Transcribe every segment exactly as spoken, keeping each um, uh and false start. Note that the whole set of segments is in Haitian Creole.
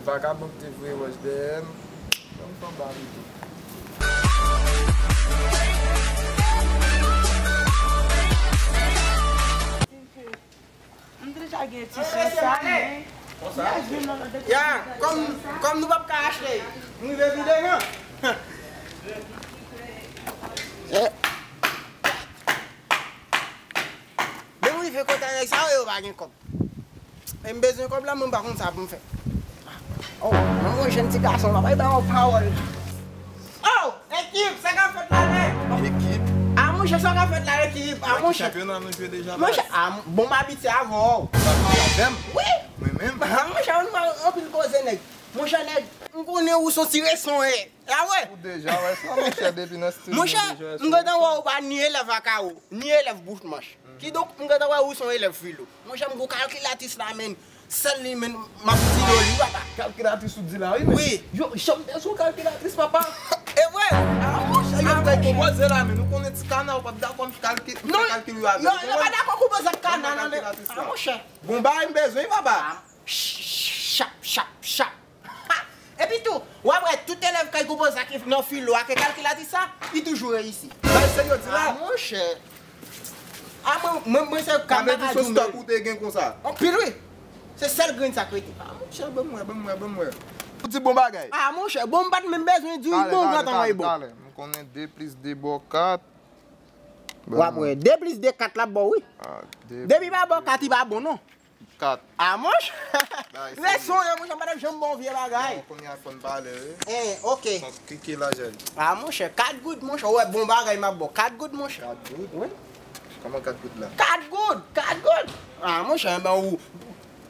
Vakabon ki te voye wòch dèyè m. Ban m fè yon bagay tou. M deja gen ti sè sa, men. Ya, kòm, kòm nou p ap ka achte, m rive vide, non? Men m rive kontan nèg sa yo, yo pa gen kòb. E m bezwen kòb la, mwen pa konn sa pou m fè. Oh, mwen, mwen jèn ti gason la, bay ba yon pawòl. Oh, ekip, sa k ap fèt la, nèg? Ekip? A, monchè, sa k ap fèt la, ekip? A, monchè. Chanpyona nou jwe deja, monchè, a, bon, m abitye avè w. Sa pale avè m? Wi. Mwen menm? A, monchè, nou pa anpil koze, nèg. Monchè, nèg, m konnen ou se yon ti reson, e. A, wè. Ou deja wè sa, monchè, depi nan stil. Monchè, m gentan wè ou pa ni elèv Akao, ni elèv Boutmanch. Kidonk, m gentan wè ou se yon elèv filo. Monchè, m gon kalkilatris la, men, sèl li, men, m ap di yo li, papa. Kalkilatris ou di la, wi, men. Wi. Yo, janm te sou kalkilatris, papa. E vre? A, monchè, yo fè konpoze la, men nou konnen ti kana, ou p ap dakò m kalki-, m fè kalkil yo avè l. Non, yo pa dakò konpoze ak kana, non, men. A, monchè. Gon bagay m bezwen, papa. Chap, chap, chap. Ha! Epi tou, w ap wè tout elèv kay konpoze a ki nan filo a, ke kalkilatris sa, li toujou reyisi. Bay serye di la. A, monchè. A, mwen, mwen, mwen se kap mwen ka di w, men. Sa vle di se stòk ou te gen konsa? Anpil, wi. Se sèl grenn sa k rete. A, monchè, ban m wè, ban m wè, ban m wè. Ou di bon bagay. A, monchè, bon, m pa t menm bezwen di w, bon, gentan wè, bon. Talè, m konnen de plis de ba w kat. W ap wè, de plis de kat l ap ba w, wi. A, de. Depi pa ba w kat, li pa bon, non. Kat. A, monchè. Leson yo, monchè, m pa t ap janm ba w vye bagay. Bon, kounye a fò n pale, wi. Eh, ok. Son kiki lajè li. A, monchè, kat goud, monchè, ou wè bon bagay m ap ba w. Kat goud, monchè. Kat goud? Wi. Kòman kat goud la? Kat goud, kat goud. A, monchè, enben ou.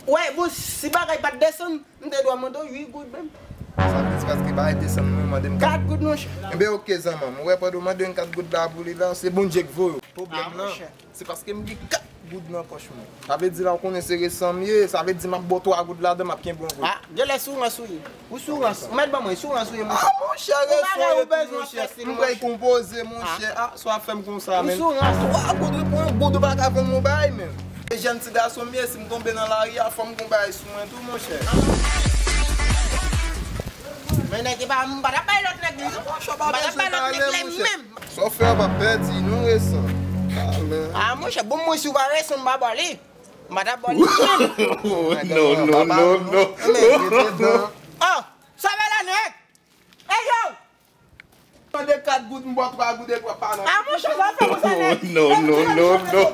Wè, bon, si bagay pa t desann, m te dwe mande w uit goud menm. Sa vle di paske bagay desann, ou mande m kat goud, monchè. Enben, ok, zanmanm. Ou wè, pandan w mande m kat goud la pou li la, se Bondye k voye w. Pwoblèm nan. A, monchè. Se paske m gen kat goud nan pòch mwen. Sa vle di la, ou konnen se resan m ye. Sa vle di m ap ba w twa goud ladan, m ap kenbe yon goud. A, genlè sourans ou ye. Ou sourans. Ou mèt ban mwen sourans ou ye, monchè. A, monchè, resan ou ye tou, monchè. M pral konpoze, monchè. A, sa w ap fè m konsa, men. Ou sourans. Twa goud, wi, pou yon goud, ou pa ka vann m yon bagay, men. E jèn ti gason m ye, si m tonbe nan lari a, fò m gon bagay sou mwen tou, monchè. Men nèg, e pa, m pa t ap bay lòt nèg li, non. M pa t ap bay lòt nèg li menm. Sa w fè a pa pèdi, non, resan. Talè. A, monchè, bon, mwen si w pa resan, m pa ba w li. M pa t ap ba w li menm. Non, non, non, non. Oh, sa fè la, nèg? Ey, yo! Mande kat goud, m ba w twa goud epi w ap pale. A, monchè, sa fè konsa, nèg. Non, non, non, non.